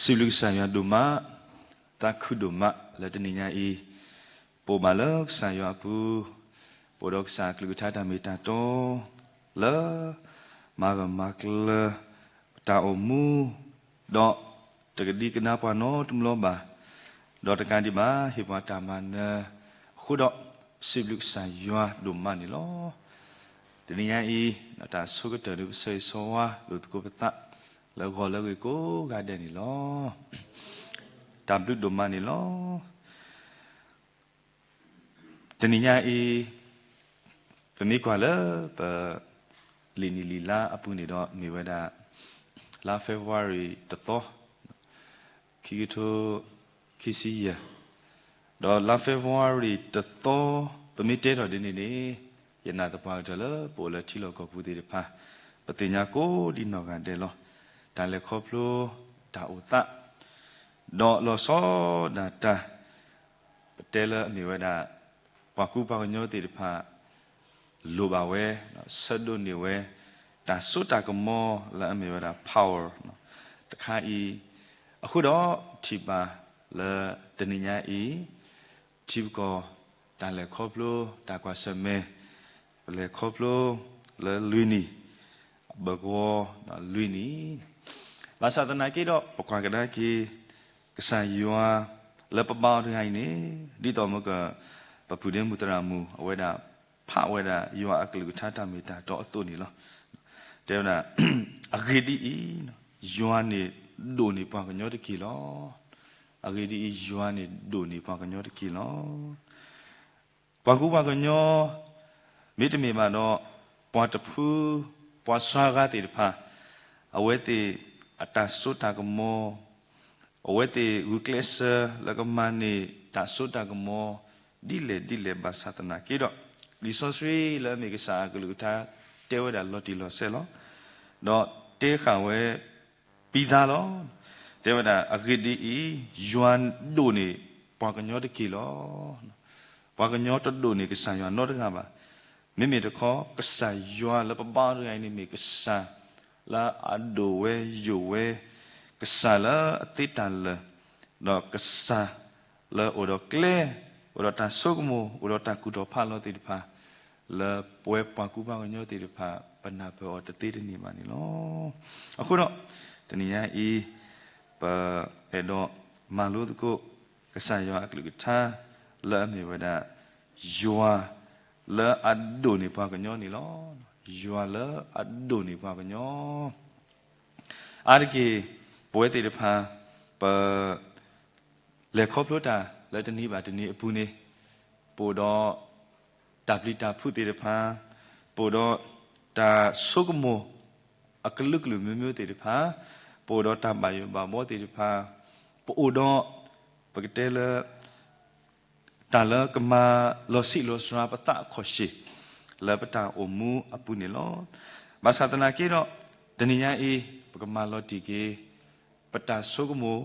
စံးဘျုးကစၢ်ယွၤဒိၣ်မး, သးခုဒိၣ်မးလၢတနံၤညါအံၤ, ပအိၣ်ဘၣ်လၢကစၢ်ယွၤအပူၤ, ပအိၣ်ဒီးကစၢ်အကလုၢ်ကထါတၢ်မ့ၢ်တၢ်တီ, လၢမၤဂၢၢ်မၤကျၢၤ တၢ်အိၣ်မူ, ဒီးတကဒံကဒါပှၤနီတဘျီဘၣ်, ဒီးတကးဒံးဘၣ် ဟ့ၣ်ပှၤတၢ်မၤနၢၤ, အဃိဒီးစံးဘျုးကစၢ်ယွၤဒိၣ်မးန့ၣ်လီၤ. တနံၤညါအံၤ တၢ်ဆိကတၢၢ်ဒုးပဆၢဂ့ၤဆၢဝါလိာ်သကိးပသး လၢဂီၤလၢအဂ့ၤကိးဂၤဒဲးန့ၣ်လီၤ. တၢ်ဘျုးဒိၣ်မးန့ၣ်လီၤ. တနံၤညါအံၤ ပမ့ၢ်ကွၢ်လၢပ လံာ်နံၣ်လံာ်လါအပူၤန့ၣ်ဒီး မ့ၢ်ဝဲဒၣ် လါ February တသီ ခံကထိခံဆံယဲၢ်, ဒီးလါ February တသီ ပမ့ၢ်တဲထီၣ်ဒ်န့ၣ်န့ၣ် ယနာ်သပှၢ်ကတၢၢ်လၢပအိၣ်လၢထံလီၢ်ကီၢ်ပူၤသ့ၣ်တဖၣ် ပသ့ၣ်ညါကိးဒံနီၢ်ဂၤဒဲးလီၤ. တၢ်လဲၤခီဖျိတၢ်အိၣ်သး ဒီးလီၤဆီဒၣ်တၢ် ပတဲလၢအမ့ၢ်ဝဲဒၣ် ပှၤကူပှၤကညီသ့ၣ်တဖၣ် လိၣ်ဘၣ်ဝဲ ဆၢဒိးန့ၢ်ဝဲ တၢ်စိတၢ်ကမီၤလၢအမ့ၢ်ဝဲဒၣ် power တခါအံၤ, အဃိဒီးထံၣ်ဘၣ်လၢတနံၤညါအံၤ ထံပကီၢ် တၢ်လဲၤခီဖျိတၢ်ကွၢ်ဆၢၣ်မဲာ် ပလဲၤခီဖျိလၢလွံၢ်နံၣ် အဘၢၣ်ကဝီၤလွံၢ်နံၣ်, ဘၣ်ဆၣ်သနာ်က့ဒီး ပကွၢ်ကဒါက့ၤ ကစၢ်ယွၤလၢပဘါအီၤတဂၤအံၤန့ၣ် ဒ်သိးမ့ၢ်က ပပုၢ်ဒ့မုၣ်သရၣ်မုၣ် အဝဲဒၣ် ဖးဝဲဒၣ်ယွၤအကလုၢ်ကထါတၢ်မ့ၢ်တၢ်တီအသိးန့ၣ်လီၤ. တဲဝဲဒၣ် အဂ့ၢ်ဒ်အံၤ, ယွၤန့ၣ်ဒိၣ်န့ၢ်ပှၤကညီတက့ၢ်လီၤ. အဂ့ၢ်ဒ်အံၤ, ယွၤန့ၣ်ဒိၣ်န့ၢ်ပှၤကညီတက့ၢ်လီၤ. ပှၤကူပှၤကညီ မ့တမ့ၢ်ဘၣ်ဒီး ပှၤတဖု ပှၤစှၤဂၤသ့ၣ်တဖၣ် အဝဲသ့ၣ်အတၢ်စိတၢ်ကမီၤ, အဝဲသ့ၣ်ဂုာ်ကျဲးစၢးလၢကမၤန့ၢ်တၢ်စိတၢ်ကမီၤ ဒ်လဲၣ်ဒ်လဲၣ်ဘၣ်ဆၣ်သနာ်က့ဒီး, လံာ်စီဆှံလၢအမ့ၢ်ကစၢ်အကလုၢ်ကထါ တဲဝဲဒၣ်လီၤတံၢ်လီၤဆဲးလီၤ. ဒီးတဲဃာ်ဝဲ ပံသါလီၤ. တဲဝဲဒၣ် အဂ့ၢ်ဒ်အံၤ, ယွၤဒိၣ်န့ၢ်ပှၤကညီတက့ၢ်လီၤ. ပှၤကညီတဒိၣ်န့ၢ်ကစၢ်ယွၤနီတဂၤဘၣ်. မ့မ့ၢ်တခီ ကစၢ်ယွၤလၢပဘါအီၤတဂၤအံၤန့ၣ်မ့ၢ်ကစၢ်လၢအဒိၣ်ဝဲယိာ်ဝဲ, ကစၢ်လၢအသ့တၢ်လၢာ်, ဒီးကစၢ်လၢအိၣ်ဒီးကျဲ, အိၣ်ဒီးတၢ်ဆိကမိၣ်, အိၣ်ဒီးတၢ်ကူၣ်ထီၣ်ဖးလီၤသ့ၣ်တဖၣ်, လၢပဝဲပှၤကူပှၤကညီသ့ၣ်တဖၣ် ပနၢ်ပၢၢ်အီၤတသ့တန့ၢ်ဘၣ်န့ၣ်လီၤ. အဃိဒီး တနံၤညါအံၤ ပအဲၣ်ဒိးမၤလိသကိး ကစၢ်ယွၤအကလုၢ်ကထါ လၢအမ့ၢ်ဝဲဒၣ် ယွၤလၢအဒိၣ်န့ၢ်ပှၤကညီန့ၣ်လီၤ. ယွၤလၢအဒိၣ်န့ၢ်ပှၤကညီ အါတက့ၢ် ပဝဲသ့ၣ်တဖၣ် ပ လဲၤခီဖျိတၢ်လၢတနံၤဘၣ်တနံၤအပူၤန့ၣ် ပအိၣ်ဒီးတၢ်ပျံၤတၢ်ဖုးသ့ၣ်တဖၣ်, ပအိၣ်ဒီးတၢ်ဆိကမိၣ်အကလုာ်ကလုာ်မျိုးမျိုးသ့ၣ်တဖၣ်, ပအိၣ်ဒီးတၢ်ဘၣ်ယိၣ်ဘၣ်ဘှီသ့ၣ်တဖၣ်, ပအိၣ်ဒီး ပကတဲလၢ တၢ်လၢကမၤလီၤဆံးလီၤစှၤပသးအခီၣ်ရှ့ၣ် လၢပတၢ်အိၣ်မူအပူၤန့ၣ်လီၤ. ဘၣ်ဆၣ်သနာ်က့ဒီး တနံၤညါအံၤ ပကမၤလီၤတံၢ်က့ၤ ပတၢ်ဆိကမိၣ်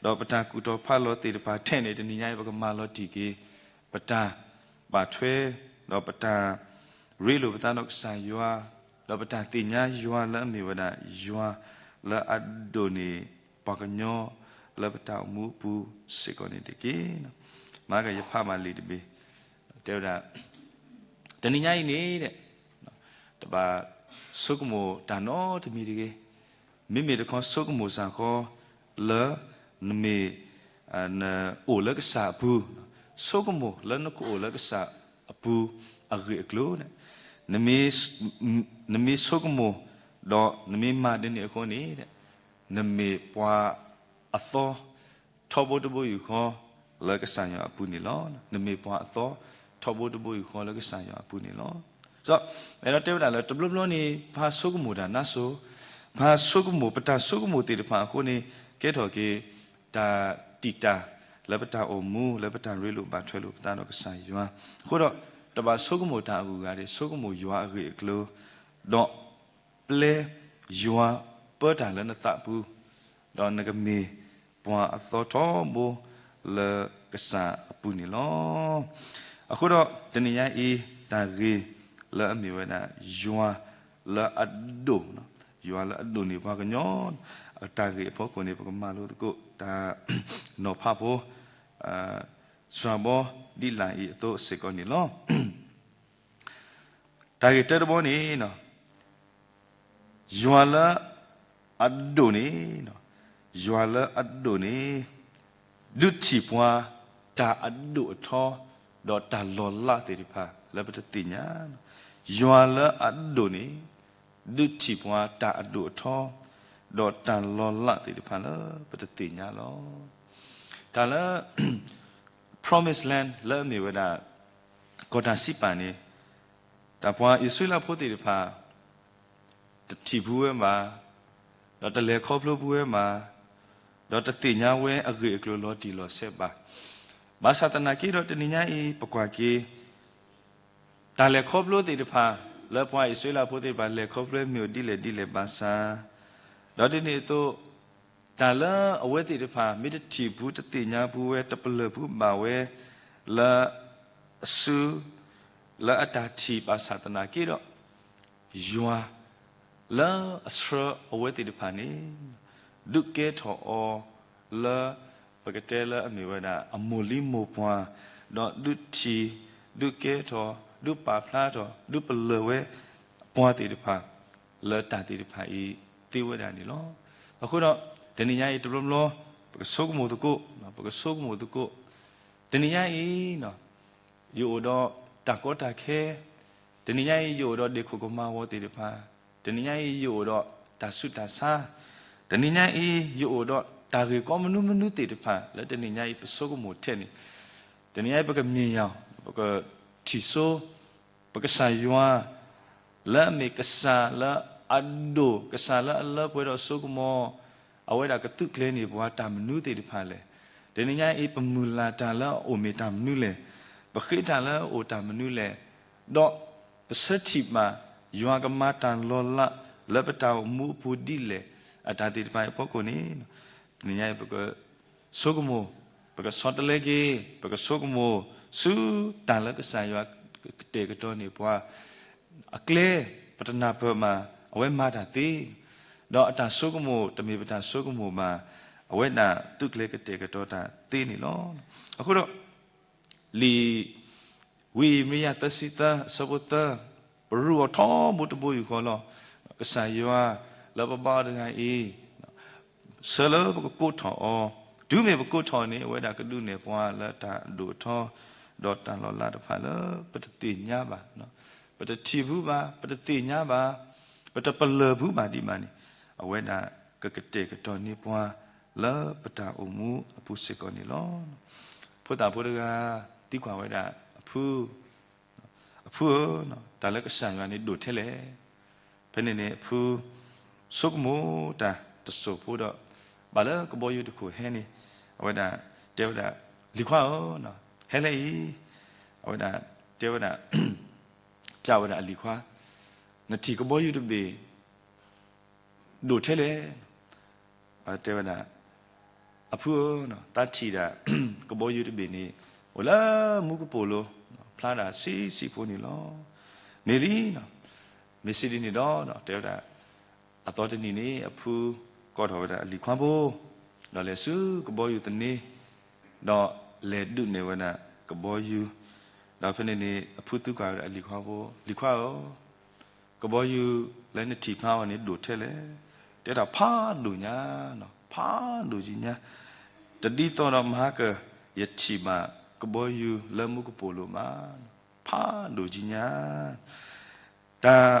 ဒီးပတၢ်ကူၣ်ထီၣ်ဖးလီၤသ့ၣ်တဖၣ်ထဲန့ၣ် တနံၤညါအံၤ ပကမၤလီၤတံၢ်က့ၤ ပတၢ်ဘၣ်ထွဲ ဒီးပတၢ်ရ့လိာ်ပသးဒီးကစၢ်ယွၤ, ဒီးပတၢ်သ့ၣ်ညါယွၤလၢအမ့ၢ်ဝဲဒၣ် ယွၤလၢအဒိၣ်န့ၢ်ပှၤကညီ လၢပတၢ်အိၣ်မူအပူၤစ့ၢ်ကီးန့ၣ်တက့ၢ်. မၤကယဖးဘၣ်လံာ်တဘ့ၣ် တဲဝဲဒၣ် တနံၤညါအံၤန့ၣ် တဘၣ်ဆိကမိၣ်တၢ်နီတမံၤတဂ့ၤ. မ့မ့ၢ်တခီဆိကမိၣ်စ့ၢ်ကီး လၢနမ့ၢ် နအိၣ်လၢကစၢ်အပူၤ, ဆိကမိၣ်လၢနကအိၣ်လၢကစၢ်အပူၤအဂ့ၢ်အကျိၤန့ၣ်, နမ့ၢ်ဆိကမိၣ် ဒီးနမ့ၢ်မၤဒ်န့ၣ်အဃိန့ၣ် နမ့ၢ်ပှၤအသီ ထီဘိတဘိယူၢ်ဃီ လၢကစၢ်ယွၤအပူၤန့ၣ်လီၤ. နမ့ၢ်ပှၤအသီ ထီဘိတဘိယူၢ်ဃီလၢကစၢ်ယွၤအပူၤန့ၣ်လီၤ. ဒီးအဲၣ်ဒိးတဲဝဲဒၣ်လၢတဘျီဘျီန့ၣ် ပဆိကမိၣ်တၢ်နါစိၤ, ပဆိကမိၣ် ပတၢ်ဆိကမိၣ်သ့ၣ်တဖၣ်အဃိန့ၣ် ကဲထီၣ်က့ၤ တၢ်တံာ်တာ် လၢပတၢ်အိၣ်မူ လၢပတၢ်ရ့လိာ်ဘၣ်ထွဲလိာ်ပသးဒီးကစၢ်ယွၤ. အဃိဒီး တဘၣ်ဆိကမိၣ်တၢ်အဂုၤအဂၤတဂ့ၤ, ဆိကမိၣ်ယွၤအဂ့ၢ်အကျိၤ, ဒီး ပျဲယွၤပၢတၢ်လၢနသးပူၤ, ဒီးနကမ့ၢ်ပှၤအသီထီဘိလၢကစၢ်အပူၤန့ၣ်လီၤ. အဃိဒီးတနံၤညါအံၤ တၢ်ဂ့ၢ်လၢအမ့ၢ်ဝဲဒၣ် ယွၤလၢအဒိၣ်, ယွၤလၢအဒိၣ်န့ၢ်ပှၤကညီ, အတၢ်ဂ့ၢ်အဖီခိၣ်န့ၣ် ပကမၤလိသကိး တၢ်နီၤဖးဖိ စှၤဘီဒံးလၢ်အံၤအသိးစ့ၢ်ကီးန့ၣ်လီၤ. တၢ်ဂ့ၢ်တၢတဘီန့ၣ် ယွၤလၢအဒိၣ်န့ၣ်, ယွၤလၢအဒိၣ်န့ၣ် ဒုးထံၣ်ပှၤတၢ်အဒိၣ်အထီ ဒီးတၢ်လီၤလးသ့ၣ်တဖၣ်လၢပတသ့ၣ်ညါ, ယွၤလၢအဒိၣ်န့ၣ် ဒုးထံၣ်ပှၤတၢ်အဒိၣ်အထီ ဒီးတၢ်လီၤလးသ့ၣ်တဖၣ်လၢပတသ့ၣ်ညါလီၤ. တၢ်လၢ Promised Land လၢအမ့ၢ်ဝဲဒၣ် ကီၢ်တၢ်စံးပာ်န့ၣ် တၢ်ပှၤအံၣ်စရ့လးဖိသ့ၣ်တဖၣ် တထံၣ်ဖူးဝဲဘၣ်, ဒီးတလဲၤခီဖျိဖူးဝဲဘၣ်, ဒီးတသ့ၣ်ညါဝဲအဂ့ၢ်အကျိၤလီၤတံၢ်လီၤဆဲးဘၣ်. ဘၣ်ဆၣ်သနာ်က့ဒီးတနံၤညါအံၤ ပကွၢ်က့ၤ တၢ်လဲၤခီဖျိသ့ၣ်တဖၣ် လၢပှၤအံၣ်စရ့လးဖိသ့ၣ်တဖၣ် လဲၤခီဖျိမ့ၢ်အိၣ်ဒ်လဲၣ်ဒ်လဲၣ်ဘၣ်ဆၣ်, ဒီးဒ်န့ၣ်အသိး တၢ်လၢအဝဲသ့ၣ်တဖၣ် မ့ၢ်တထံၣ်ဖူး တသ့ၣ်ညါဖူးဝဲ တပလၢၢ်ဖူးဘၣ်ဝဲ လၢအစု လၢအတၢ်ထံၣ်ဘၣ်ဆၣ်သနာ်က့ဒီး ယွၤလၢအဆှၢအဝဲသ့ၣ်တဖၣ်န့ၣ် ဒုးကဲထီၣ်အီၤလၢ ပကတဲလၢအမ့ၢ်ဝဲဒၣ် အမိၢ်လံမိၢ်ပှၢ်, ဒီးဒုးထံၣ်, ဒုးကဲထီၣ်, ဒုးပာ်ဖျါထီၣ်, ဒုးပလၢၢ်ဝဲ ပှၤသ့ၣ်တဖၣ် လၢတၢ်သ့ၣ်တဖၣ်အံၤသ့ဝဲဒၣ်န့ၣ်လီၤ. အဃိဒီး တနံၤညါအံၤတဘျီဘျီ ပကဆိကမိၣ်သကိး, ပကဆိကမိၣ်သကိး, တနံၤညါအံၤ ယအိၣ်ဒီးတၢ်ကီတၢ်ခဲ, တနံၤညါအံၤ ယအိၣ်ဒီးဒ့ၣ်ခိၣ်ကမၤဝီၤသ့ၣ်တဖၣ်, တနံၤညါအံၤ ယအိၣ်ဒီးတၢ်ဆူးတၢ်ဆါ, တနံၤညါအံၤ ယအိၣ်ဒီးတၢ်ဂ့ၢ်ကီမနုၤမနုၤသ့ၣ်တဖၣ် လၢတနံၤညါအံၤပဆိကမိၣ်ထဲန့ၣ်, တနံၤညါအံၤ ပကမ့ၢ်ယၤ, ပကထံၣ်စိ ပကစၢ်ယွၤ လၢအမ့ၢ်ကစၢ်လၢအဒိၣ်, ကစၢ်လၢအလၢပှဲၤဒီးစိကမီၤ, အဝဲဒၣ်ကသုးကျဲၤန့ၢ်ပှၤတၢ်မနုၤသ့ၣ်တဖၣ်လဲၣ်. တနံၤညါအံၤ ပမုၢ်လၢ်တၢ်လၢအအိၣ်မ့ၢ်တၢ်မနုၤလဲၣ်, ပဃ့တၢ်လၢအအိၣ်တၢ်မနုၤလဲၣ်, ဒီးပဆၢထံၣ်ဘၣ် ယွၤကမၤတၢ်လီၤလး လၢပတၢ်အိၣ်မူအပူၤဒ်လဲၣ်, အတၢ်သ့ၣ်တဖၣ်အံၤအဖီခိၣ်န့ၣ်, တနံၤညါအံၤ ပကဆိကမိၣ်, ပကဆီတလဲက့ၤ, ပကဆိကမိၣ်ဆူတၢ်လၢကစၢ်ယွၤကတဲာ်ကတီၤန့ၢ်ပှၤ, အကျဲ ပတနၢ်ပၢၢ်ဘၣ် အဝဲမၤတၢ်သ့, ဒီးအတၢ်ဆိကမိၣ်တမ့ၢ်ပတၢ်ဆိကမိၣ်ဘၣ်, အဝဲဒၣ်သုးကျဲၤကတဲာ်ကတီၤတၢ်သ့န့ၣ်လီၤ. အဃိဒီး လံာ်ဝံယံးရမံယၤသၢဆံသၢ အဆၢဖိသၢ, ပရူးအီၤထီဘိတဘိယူၢ်ဃီလီၤ. ကစၢ်ယွၤလၢပဘါအီၤတဂၤအံၤ ဆၢလၢပကကိးထီၣ်အီၤ, တုၤမ့ၢ်ပကိးထီၣ်န့ၣ် အဝဲဒၣ်ကဒုးနဲၣ်ပှၤလၢတၢ်အဒိၣ်အထီ ဒီးတၢ်လီၤလးတဖၣ်လၢပတသ့ၣ်ညါဘၣ်, ပတထံၣ်ဖူးဘၣ်, ပတသ့ၣ်ညါဘၣ်, ပတပလၢၢ်ဖူးဘၣ်ဒံးဘၣ်န့ၣ်, အဝဲဒၣ်ကကတဲာ်ကတီၤန့ၢ်ပှၤ လၢပတၢ်အိၣ်မူအပူၤစ့ၢ်ကီးန့ၣ်လီၤ. ဖိသၣ်ဖိတဂၤ သံကွၢ်ဝဲဒၣ်အဖု, အဖုဧၢ, တၢ်လၢကစၢ်ယွၤန့ၣ်ဒိၣ်ထဲလဲၣ်. ဖဲန့ၣ်န့ၣ် အဖုဆိကမိၣ်တၢ်တစိၢ်ဖိဒီး ဘၣ်လၢကဘီယူၤတခိၣ်ဟဲန့ၣ်, အဝဲဒၣ်တဲဝဲဒၣ်, လံၤခွါဧၢ, ဟဲလၢအံၤ, အဝဲဒၣ်တဲဝဲဒၣ်, ပျးဝဲဒၣ်အလံၤခွါ, နထံၣ်ကဘီယူၤတဘ့ၣ် ဒိၣ်ထဲလဲၣ်. တဲဝဲဒၣ်, အဖုဧၢ, သးထံၣ်ဒၣ် ကဘီယူၤတဘ့ၣ်န့ၣ် အိၣ်လၢမူကပိာ်လိၤ, ဖျါဒၣ်ဆံးဆံးဖိန့ၣ်လီၤ. မ့ၢ်လံ, မ့ၢ်စံးဒ်န့ၣ်ဒီး တဲဝဲဒၣ်, အသီတနံၤန့ၣ် အဖုကိးထီၣ်ဝဲဒၣ်အလံၤခွါဖိ, ဒီးလဲၤဆူကဘီယူၤသန့, ဒီးလဲၤဒုးနဲၣ်ဝဲဒၣ်ကဘီယူၤ, ဒီးဖဲန့ၣ်န့ၣ် အဖုသံကွၢ်ဝဲဒၣ်အလံၤခွါဖိ, လံၤခွါဧၢ, ကဘီယူၤလၢနထံၣ်ဖျါအီၤန့ၣ်ဒိၣ်ထဲလဲၣ်. တဲဒၣ်ဖးဒိၣ်ညါ, ဖးဒိၣ်ကံညါ, တဒ်သိးဒီးမဟါက ယထံၣ်ဘၣ်ကဘီယူၤလၢမူကပိာ်လိၤဘၣ်, ဖးဒိၣ်ကံညါ. တၢ်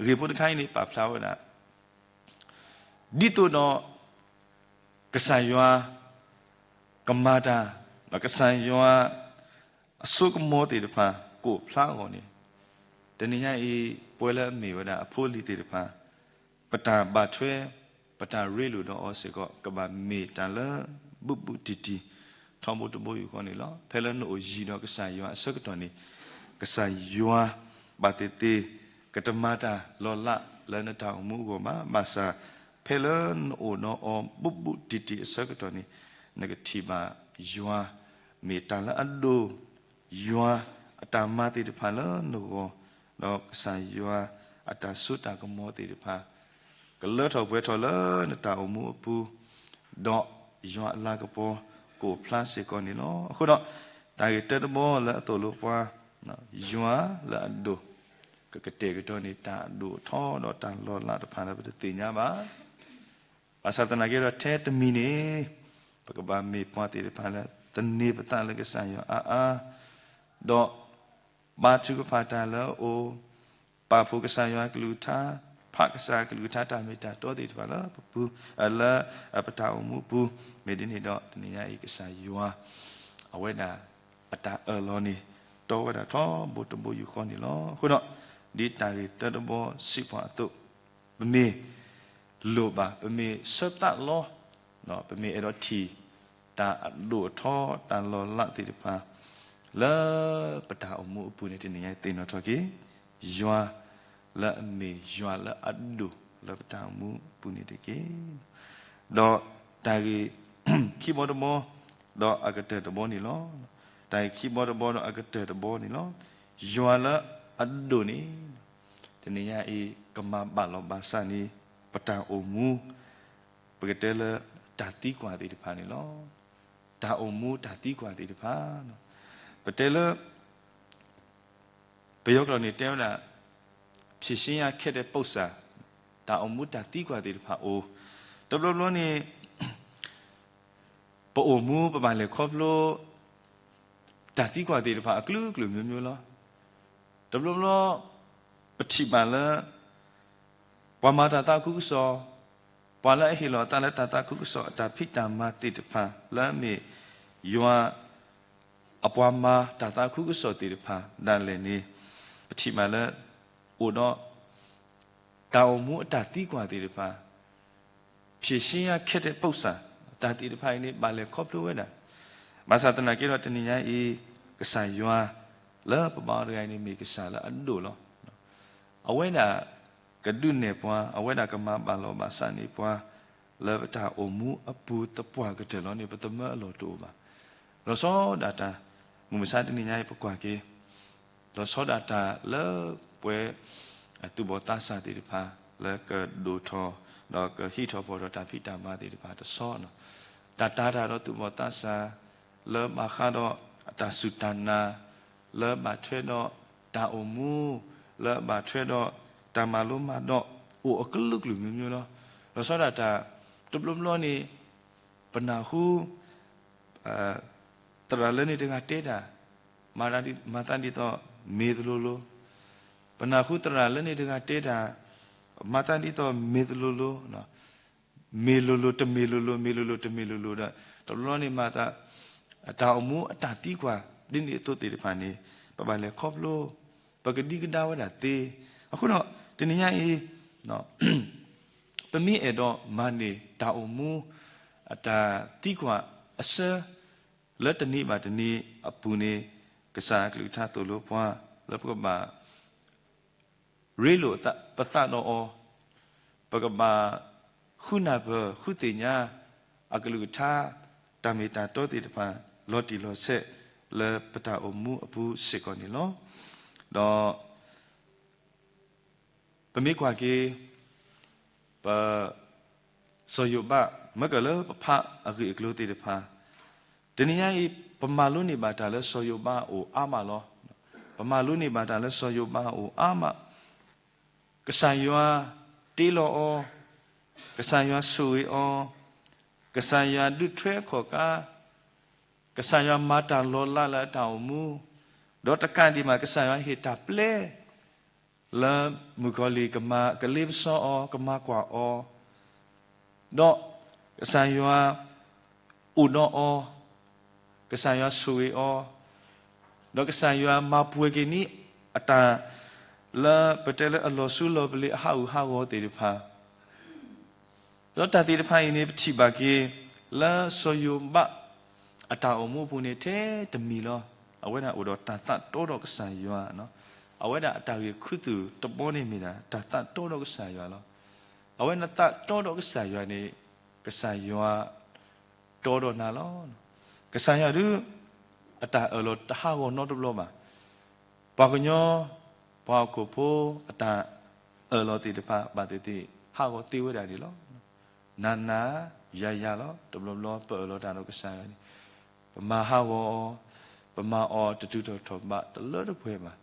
ဂ့ၢ်ဖိတခါအံၤန့ၣ် ပာ်ဖျါဝဲဒၣ် ဒ်သိးဒီး ကစၢ်ယွၤကမၤတၢ်, ဒီးကစၢ်ယွၤအစိကမီၤသ့ၣ်တဖၣ် ကိးဖျါအဂီၢ်န့ၣ်, တနံၤညါအံၤ ပဝဲလၢအမ့ၢ်ဝဲဒၣ်အဖိအလံၤသ့ၣ်တဖၣ် ပတၢ်ဘၣ်ထွဲ ပတၢ်ရ့လိာ်ဒီးအီၤစ့ၢ်ကီး ကဘၣ်မ့ၢ်တၢ်လၢဘူးဘူးတံၢ်တံၢ် ထီဘိတဘိယူၢ်ဃီန့ၣ်လီၤ. ဖဲလၢနအိၣ်ယံၤဒီးကစၢ်ယွၤအဆၢကတီၢ်န့ၣ်, ကစၢ်ယွၤဘၣ်သ့ၣ်သ့ၣ် ကတမၤတၢ်လီၤလးလၢနတၢ်အိၣ်မူအဂီၢ်ဘၣ်. ဘၣ်ဆၣ် ဖဲလၢနအိၣ်ဒီးအီၤဘူးဘူးတံၢ်တံၢ်အဆၢကတီၢ်န့ၣ်, နကထံၣ်ဘၣ်ယွၤ မ့ၢ်တၢ်လၢအဒိၣ်, ယွၤအတၢ်မၤသ့ၣ်တဖၣ်လၢနဂီၢ်, ဒီးကစၢ်ယွၤအတၢ်စိတၢ်ကမီၤသ့ၣ်တဖၣ် ကလၢထီၣ်ပှဲၤထီၣ်လၢနတၢ်အိၣ်မူအပူၤ, ဒီးယွၤအလၤကပီၤကအိၣ်ဖျါစ့ၢ်ကီးန့ၣ်လီၤ. အဃိဒီး တၢ်ဂ့ၢ်တၢတဘီလၢအသိၣ်လိပှၤ, ယွၤလၢအဒိၣ်, ကကတဲာ်ကတီၤန့ၢ်တၢ်အဒိၣ်အထီဒီးတၢ်လီၤလးတဖၣ်လၢပတသ့ၣ်ညါဘၣ်. ဘၣ်ဆၣ်သနာ်က့ဒီးထဲတမံၤန့ၣ် ပကဘၣ်မ့ၢ်ပှၤသ့ၣ်တဖၣ်လၢ သန့ၤပသးလၢကစၢ်ယွၤအါအါ, ဒီး ဘါထုကဖၣ်တၢ်လၢအအိၣ်, ပာ်ဖှိၣ်ကစၢ်ယွၤကလုၢ်ကထါ, ဖးကစၢ်ကလုၢ်ကထါတၢ်မ့ၢ်တၢ်တီသ့ၣ်တဖၣ်လၢပပူၤ, လၢပတၢ်အိၣ်မူအပူၤ, မ့ၢ်ဒ်န့ၣ်ဒီးတနံၤညါအံၤကစၢ်ယွၤ, အဝဲဒၣ်အတၢ်အၢၣ်လီၤန့ၣ် တီဝဲဒၣ်ထီဘိတဘိယူၢ်ဃီန့ၣ်လီၤ. အဃိဒီး ဒ်တၢ်ဂ့ၢ်တၢတဘီစံးပှၤအသိး, ပမ့ၢ်လိၣ်ဘၣ်, ပမ့ၢ်ဆၢပသးလီ, ပမ့ၢ်အဲၣ်ဒိးထံၣ် တၢ်အဒိၣ်အထီ တၢ်လီၤလးသ့ၣ်တဖၣ် လၢပတၢ်အိၣ်မူအပူၤန့ၣ် တနံၤညါအံၤသ့ၣ်နီၣ်ထီၣ်က့ၤ ယွၤလၢအမ့ၢ်ယွၤလၢအဒိၣ်လၢပတၢ်အိၣ်မူအပူၤန့ၣ်တက့ၢ်. ဒီးတၢ်ဂ့ၢ်ခံဘီတဘီ ဒီးအကတၢၢ်တဘီန့ၣ်လီၤ. တၢ်ဂ့ၢ်ခံဘီတဘီဒီးအကတၢၢ်တဘီန့ၣ်လီၤ. ယွၤလၢအဒိၣ်န့ၣ် တနံၤညါအံၤ ကမၤဘၣ်လီၤဘၣ်စးန့ၢ် ပတၢ်အိၣ်မူ ပကတဲလၢတၢ်သံကွၢ်သ့ၣ်တဖၣ်န့ၣ်လီၤ. တၢ်အိၣ်မူတၢ်သံကွၢ်သ့ၣ်တဖၣ်, ပတဲလၢ ပယီၤကျိာ်န့ၣ်တဲဝဲဒၣ် ဖြေရှင်းရခက်တဲ့ပုစ္စာ, တၢ်အိၣ်မူတၢ်သံကွၢ်သ့ၣ်တဖၣ်အိၣ်, တဘျီဘျီန့ၣ် ပအိၣ်မူပဘၣ်လဲၤခီဖျိ တၢ်သံကွၢ်သ့ၣ်တဖၣ်အကလုာ်ကလုာ်မျိုးမျိုးလီၤ. တဘျီဘျီ ပထံၣ်ဘၣ်လၢ ပှၤမၤတၢ်သးခုကစီၣ်, ပှၤလၢအဟ့ၣ်လီၤအသးလၢတၢ်သးခုကစီၣ် အတၢ်ဖံးတၢ်မၤသ့ၣ်တဖၣ် လၢအမ့ၢ်ယွၤ အပှၤမၤတၢ်သးခုကစီၣ်သ့ၣ်တဖၣ်ဒၣ်လဲာ်န့ၣ် ပထံၣ်ဘၣ်လၢ အိၣ်ဒီး တၢ်အိၣ်မူအတၢ်သံကွၢ်သ့ၣ်တဖၣ် ဖြေရှင်းရခက်တဲ့ပုစ္စာ, တၢ်သ့ၣ်တဖၣ်အံၤန့ၣ် ဘၣ်လဲၤခီဖျိဝဲဒၣ်. ဘၣ်ဆၣ်သနာ်က့ဒီးတနံၤညါအံၤ ကစၢ်ယွၤ လၢပဘါအီၤတဂၤအံၤန့ၣ် မ့ၢ်ကစၢ်လၢအဒိၣ်လီၤ. အဝဲဒၣ် ကဒုးနဲၣ်ပှၤ, အဝဲဒၣ်ကမၤဘၣ်လီၤဘၣ်စးန့ၢ်ပှၤ လၢပတၢ်အိၣ်မူအပူၤသပှၢ်ကတၢၢ်လီၤန့ၣ် ပသမၢအလီၢ်တအိၣ်ဘၣ်. လီၤဆီဒၣ်တၢ် မုၢ်မဆါတနံၤညါအံၤပကွၢ်က့ၤ လီၤဆီဒၣ်တၢ်လၢပှဲၤ သူၣ်ဘီၣ်သးစၢ်သ့ၣ်တဖၣ် လၢကဒိၣ်ထီၣ် ဒီးကဟံးထီၣ်ဖီၣ်ထီၣ်တၢ်ဖံးတၢ်မၤသ့ၣ်တဖၣ်တဆီ, တၢ်တာ်တၢ်ဒီးသူၣ်ဘီၣ်သးစၢ် လၢဘၣ်ဃးဒီးအတၢ်စူၢ်တၢ်နာ် လၢဘၣ်ထွဲဒီးတၢ်အိၣ်မူ လၢဘၣ်ထွဲဒီးတၢ်မၤလိမၤဒိး အိၣ်အကလုာ်ကလုာ်မျိုးမျိုးလီၤ. လီၤဆီဒၣ်တၢ် တဘျီဘျီန့ၣ် ပနၢ်ဟူ သရၣ်လၢန့ၣ်တဂၤတဲတၢ် မၤသးဒ်သိးမ့ၢ်သလိၤလိၤ, ပနၢ်ဟူသရၣ်လၢန့ၣ်တဂၤတဲတၢ် မၤသးဒ်သိးမ့ၢ်သလိၤလိၤ, မ့ၢ်လိၤလိၤတမ့ၢ်လိၤလိၤ မ့ၢ်လိၤလိၤတမ့ၢ်လိၤလိၤဒီး တဘျီဘျီန့ၣ်မၤသး တၢ်အိၣ်မူအတၢ်သံကွၢ် ဒ်န့ၣ်အသိးသ့ၣ်တဖၣ်န့ၣ် ပဘၣ်လဲၤခီဖျိ ပကဒံကဒါဝဲဒၣ်သ့. အဃိဒီး တနံၤညါအံၤ ပမ့ၢ်အဲၣ်ဒိးမၤန့ၢ်တၢ်အိၣ်မူ အတၢ်သံကွၢ်အဆၢ လၢတနံၤဘၣ်တနံၤအပူၤန့ၣ် ကစၢ်အကလုၢ်ကထါသိၣ်လိပှၤ လၢပကဘၣ် ရ့လိာ်ပသးဒီးအီၤ, ပကဘၣ်ဃုနၢ်ပၢၢ်ဃုသ့ၣ်ညါ အကလုၢ်ကထါ တၢ်မ့ၢ်တၢ်တီသ့ၣ်တဖၣ် လီၤတံၢ်လီၤဆဲး လၢပတၢ်အိၣ်မူအပူၤစ့ၢ်ကီးန့ၣ်လီၤ. ဒီး ပမ့ၢ်ကွၢ်က့ၤ ပ စီၤယိၤဘး မ့ၢ်ကလၢပဖးအဂ့ၢ်အကျိၤသ့ၣ်တဖၣ် တနံၤညါအံၤ ပမၤလိန့ၢ်ဘၣ်တၢ်လၢစီၤယိၤဘးအအိၣ်အါမးလီၤ. ပမၤလိန့ၢ်ဘၣ်တၢ်လၢစီၤယိၤဘးအအိၣ်အါမး, ကစၢ်ယွၤတ့လီၤအီၤ, ကစၢ်ယွၤဆိၣ်ဂ့ၤအီၤ, ကစၢ်ယွၤဒုးထွဲအခီၣ်ကါ, ကစၢ်ယွၤမၤတၢ်လီၤလးလၢအတၢ်အိၣ်မူ, ဒီးတကးဒံးဘၣ် ကစၢ်ယွၤဟ့ၣ်တၢ်ပျဲ လၢမုၣ်ကီၤလံၢ်ကမၤကလ့ပစီအီၤ ကမၤကွၢ်အီၤ, ဒီးကစၢ်ယွၤအိၣ်ဒီးအီၤ, ကစၢ်ယွၤဆိၣ်ဂ့ၤအီၤ, ဒီးကစၢ်ယွၤမၤပှဲၤက့ၤန့ၢ်အတၢ် လၢပတဲလၢအလီၤစူလီၤပလ့ၤအဟးဂူာ်ဟးဂီၤသ့ၣ်တဖၣ် ဒီးတၢ်သ့ၣ်တဖၣ်အံၤန့ၣ် ပထံၣ်ဘၣ်က့ၤ လၢစီၤယိၤဘး အတၢ်အိၣ်မူအပူၤန့ၣ်ထဲတမံၤလီၤ. အဝဲဒၣ်အိၣ်ဒီးတၢ်သးတီဒီးကစၢ်ယွၤ, အဝဲဒၣ်အတၢ်ဂ့ၢ်ခူသူၣ်တဘီန့ၣ်မ့ၢ်ဒၣ် တၢ်သးတီဒီးကစၢ်ယွၤလီၤ. အဝဲနသးတီဒီးကစၢ်ယွၤန့ၣ် ကစၢ်ယွၤ တီဒီးနၤလီၤ. ကစၢ်ယွၤဒုး အတၢ်အၢၣ်လီၤတဟးဂီၤနီတဘျီဘၣ်. ပှၤကညီ ပှၤဟီၣ်ခိၣ်ဖိအတၢ်အၢၣ်လီၤသ့ၣ်တဖၣ် ဘၣ်သ့ၣ်သ့ၣ် ဟးဂီၤသ့ဝဲဒၣ်န့ၣ်လီၤ. နၤနၤယၤယၤလီၤ. တဘျီဘျီပအၢၣ်လီၤတၢ်ဒီးကစၢ်ယွၤန့ၣ် ပမၤဟးဂီၤအီၤ, ပမၤအီၤတတုၤထီၣ်ထီၣ်ဘးတလၢတပှဲၤဘၣ်.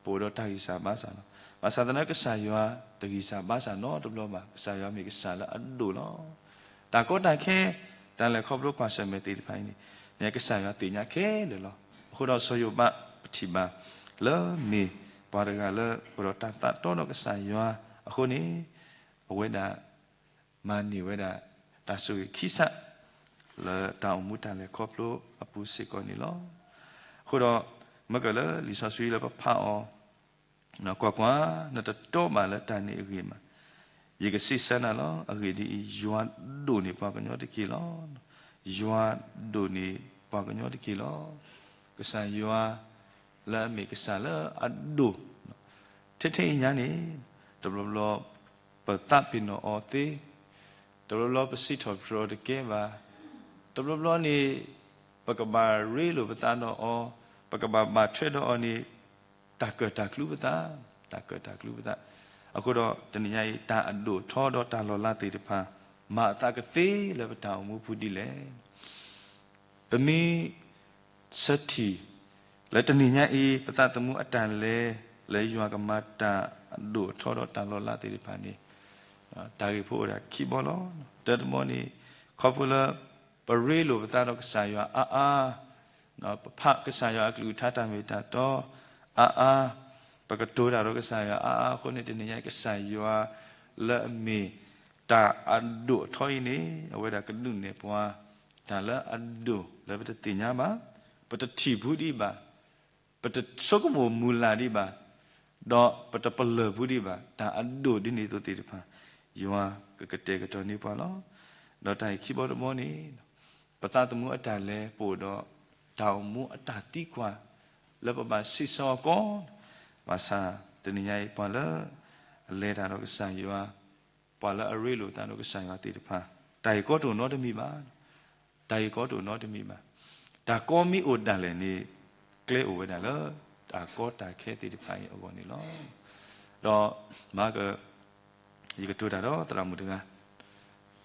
ပအိၣ်ဒီးတၢ်ဂံၢ်စၢ်ဘါစၢ်လီၤ. ဘၣ်ဆၣ်သနာ်က့ ကစၢ်ယွၤတဂံၢ်စၢ်ဘါစၢ်နီတဘျီဘၣ်. ကစၢ်ယွၤမ့ၢ်ကစၢ်လၢအဒိၣ်လီၤ. တၢ်ကီတၢ်ခဲ, တၢ်လဲၤခီဖျိကွၢ်ဆၢၣ်မဲာ်သ့ၣ်တဖၣ်အံၤန့ၣ်, န့ၣ်ကစၢ်ယွၤသ့ၣ်ညါခဲလၢာ်လီၤ. အဃိဒီးစီၤယိၤဘးပထံၣ်ဘၣ် လၢမ့ၢ်ပှၤတဂၤလၢအိၣ်ဒီးတၢ်သးတီဒီးကစၢ်ယွၤအဃိန့ၣ်, အဝဲဒၣ် မၤန့ၢ်ဝဲဒၣ် တၢ်ဆိၣ်ဂ့ၤခံစး လၢတၢ်အိၣ်မူတၢ်လဲၤခီဖျိအပူၤစ့ၢ်ကီးန့ၣ်လီၤ. အဃိဒီး မ့ၢ်ကလၢလံာ်စီဆှံလၢပဖးအီၤ, ကွၢ်ကွၢ်, နတတီဘၣ်လၢတၢ်န့ၣ်အဂ့ၢ်ဘၣ်. ယကစံးဆၢနၤလီၤ. အဂ့ၢ်ဒ်အံၤ, ယွၤဒိၣ်န့ၢ်ပှၤကညီတက့ၢ်လီၤ. ယွၤဒိၣ်န့ၢ်ပှၤကညီတက့ၢ်လီၤ. ကစၢ်ယွၤ လၢအမ့ၢ်ကစၢ်လၢအဒိၣ်, ထဲထဲအံၤညါန့ၣ်, တဘျီဘျီ ပသးပ့ၤနီၣ်အီၤသ့, တဘျီဘျီပစံးထီၣ်ပတြၢၤအီၤတကဲဘၣ်, တဘျီဘျီန့ၣ် ပကဘၣ်ရ့လိာ်ပသးဒီးအီၤ, ပကဘၣ်ဘၣ်ထွဲဒီးအီၤန့ၣ် တၢ်ကၢၣ်တၢ်ကျူပသး, တၢ်ကၢၣ်တၢ်ကျူပသး. အဃိဒီးတနံၤညါအံၤ တၢ်အဒိၣ်အထီဒီးတၢ်လီၤလးသ့ၣ်တဖၣ် မၤအသးကသ့လၢပတၢ်အိၣ်မူပူၤဒ်လဲၣ်. ပမ့ၢ်ဆၢထံၣ် လၢတနံၤညါအံၤ ပသးသမူအတၢ်လဲၤ လၢယွၤကမၤတၢ်အဒိၣ်အထီဒီးတၢ်လီၤလးသ့ၣ်တဖၣ်န့ၣ်, တၢ်ဂ့ၢ်ဖိအိၣ်ဒၣ်ခံဘီလီၤ. တၢတဘီန့ၣ်, ခီဖျိလၢ ပရ့လိာ်ပသးဒီးကစၢ်ယွၤအါအါ, ပဖးကစၢ်ယွၤအကလုၢ်ကထါတၢ်မ့ၢ်တၢ်တီအါအါ, ပကတိၤတၢ်ဒီးကစၢ်ယွၤအါအါအဃိန့ၣ် တနံၤညါအံၤ ကစၢ်ယွၤလၢအမ့ၢ်တၢ်အဒိၣ်အထီအံၤန့ၣ် အဝဲဒၣ်ကဒုးနဲၣ်ပှၤ တၢ်လၢအဒိၣ်လၢပတသ့ၣ်ညါဘၣ်, ပတထံၣ်ဖူဒံးဘၣ်, ပတဆိကမိၣ်မုၢ်လၢ်ဒံးဘၣ်, ဒီးပတပလၢၢ်ဖူဒံးဘၣ် တၢ်အဒိၣ်ဒ်န့ၣ်အသိးသ့ၣ်တဖၣ် ယွၤကကတဲာ်ကတီၤန့ၢ်ပှၤလီၤ. ဒီးတၢ်အံၤခံဘီတဘီန့ၣ်, ပသးသမူအတၢ်လဲၤ ပအိၣ်ဒီးတၢ်အိၣ်မူအတၢ်သံကွၢ် လၢပဘၣ်စံးဆၢအီၤကီး, ဘၣ်ဆၣ်တနံၤညါအံၤ ပှၤလၢအလဲၤတၢ်ဒီးကစၢ်ယွၤ, ပှၤလၢအရ့လိာ်သးဒီးကစၢ်ယွၤသ့ၣ်တဖၣ် တၢ်ဂ့ၢ်ကီတအိၣ်နီတမံၤဘၣ်. တၢ်ဂ့ၢ်ကီတအိၣ်နီတမံၤဘၣ်. တၢ်ကီမ့ၢ်အိၣ်ဒၣ်လဲာ်န့ၣ် ကျဲအိၣ်ဝဲဒၣ်လၢ တၢ်ကီတၢ်ခဲသ့ၣ်တဖၣ်အံၤအဂီၢ်န့ၣ်လီၤ. ဒီးမၤက ယကတိၤတၢ်ဒီးသရၣ်မုၣ်တဂၤ,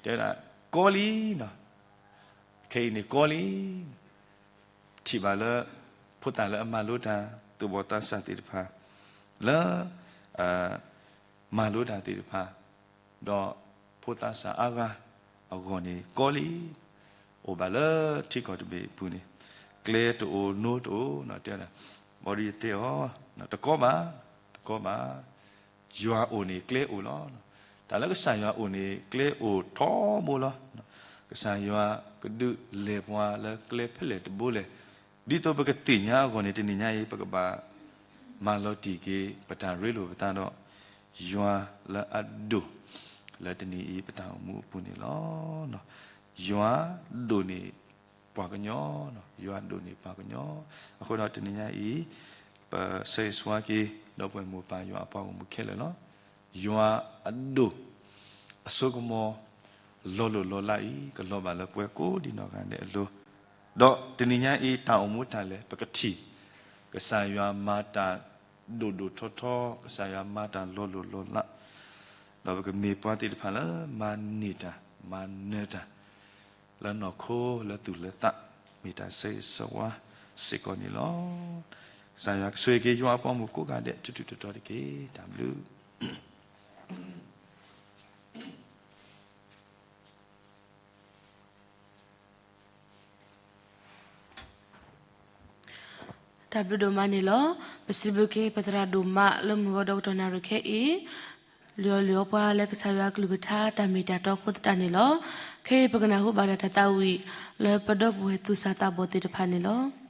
တဲဒၣ် ကီလံနီၤ, ခဲအံၤန့ၣ်ကီလံ, ထံၣ်ဘၣ်လၢ ဖိသၣ်လၢအမၤလိတၢ် သူၣ်ဘီၣ်သးစၢ်သ့ၣ်တဖၣ် လၢ မၤလိတၢ်သ့ၣ်တဖၣ် ဒီးဖိသးစၢ်အါဂၤအဂီၢ်န့ၣ်ကီလံ, အိၣ်ဘၣ်လၢထံကီၢ်တဘ့ၣ်အပူၤန့ၣ် ကျဲတအိၣ်နိတအိၣ်နီၤ, တဲဒၣ် ဘီဒ်ယတဲအီၤ တကီဘၣ်, တကီဘၣ်, ယွၤအိၣ်န့ၣ်ကျဲအိၣ်လီၤ. တၢ်လၢကစၢ်ယွၤအိၣ်န့ၣ် ကျဲအိၣ်ထီဘိလီၤ. ကစၢ်ယွၤကဒုးလဲၤပှၤလၢကျဲဖဲလဲၣ်တဘိလဲၣ်. ဒ်သိးပကသ့ၣ်ညါအဂီၢ်န့ၣ် တနံၤညါအံၤ ပကဘၣ်မၤလီၤတံၢ်က့ၤ ပတၢ်ရ့လိာ်ပသးဒီး ယွၤလၢအဒိၣ် လၢတနံၤအံၤပတၢ်အိၣ်မူအပူၤန့ၣ်လီၤ. ယွၤဒိၣ်န့ၢ်ပှၤကညီ, ယွၤဒိၣ်န့ၢ်ပှၤကညီ. အဃိဒီးတနံၤညါအံၤ ပဆၢဂ့ၤဆၢဝါက့ၤ ဒီပုၢ်ဝဲၢ်မိၢ်ပၢ်ယွၤအပှၤဂီၢ်မုၢ်ခဲလၢာ်လီၤ. ယွၤအဒိၣ် အစိကမီၤ လီၤလိၢ်လီၤလးအံၤ ကလီၤဘၣ်လၢပှၤကိးဒံနီၢ်ဂၤဒဲးအလိၤ, ဒီးတနံၤညါအံၤ တၢ်အိၣ်မူတၢ်လဲၤ ပကထံၣ် ကစၢ်ယွၤမၤတၢ်ဒိၣ်ဒိၣ်ထီထီ, ကစၢ်ယွၤမၤတၢ်လီၤလိၢ်လီၤလး, ဒီးပကမ့ၢ်ပှၤသ့ၣ်တဖၣ်လၢမၤန့ၢ်တၢ် မၤနၢၤတၢ် လၢနီၢ်ခိလၢသူၣ်လၢသး မ့ၢ်တၢ်ဆၢဂ့ၤဆၢဝါစ့ၢ်ကီးန့ၣ်လီၤ. ကစၢ်ယွၤကဆိၣ်ဂ့ၤက့ၤယွၤအပှၤဂီၢ်မုၢ်ကိးဂၤဒဲး ထူးထူးတီၤတီၤတက့ၢ်. တၢ်ဘျုး တၢ်ဘျုးဒိၣ်မးန့ၣ်လီၤ. ပစံးဘျုးက့ၤပသရၣ်ဒိၣ်မးလၢမုၢ်ဂီၤဒီကတီၢ်နၣ်ရံၣ်ခဲအံၤ, လံာ်အီၣ်လံာ်အီပှၤလၢကစၢ်ယွၤအကလုၢ်ကထါတၢ်မ့ၢ်တၢ်တီအဃိသတးန့ၣ်လီၤ. ခဲအံၤပကနၢ်ဟူဘၣ်ဒီးတၢ်သးဝံၣ် လၢပဒီပုၢ်ဝဲၢ်သူၣ်စၢ်သးဘီၣ်သ့ၣ်တဖၣ်န့ၣ်လီၤ.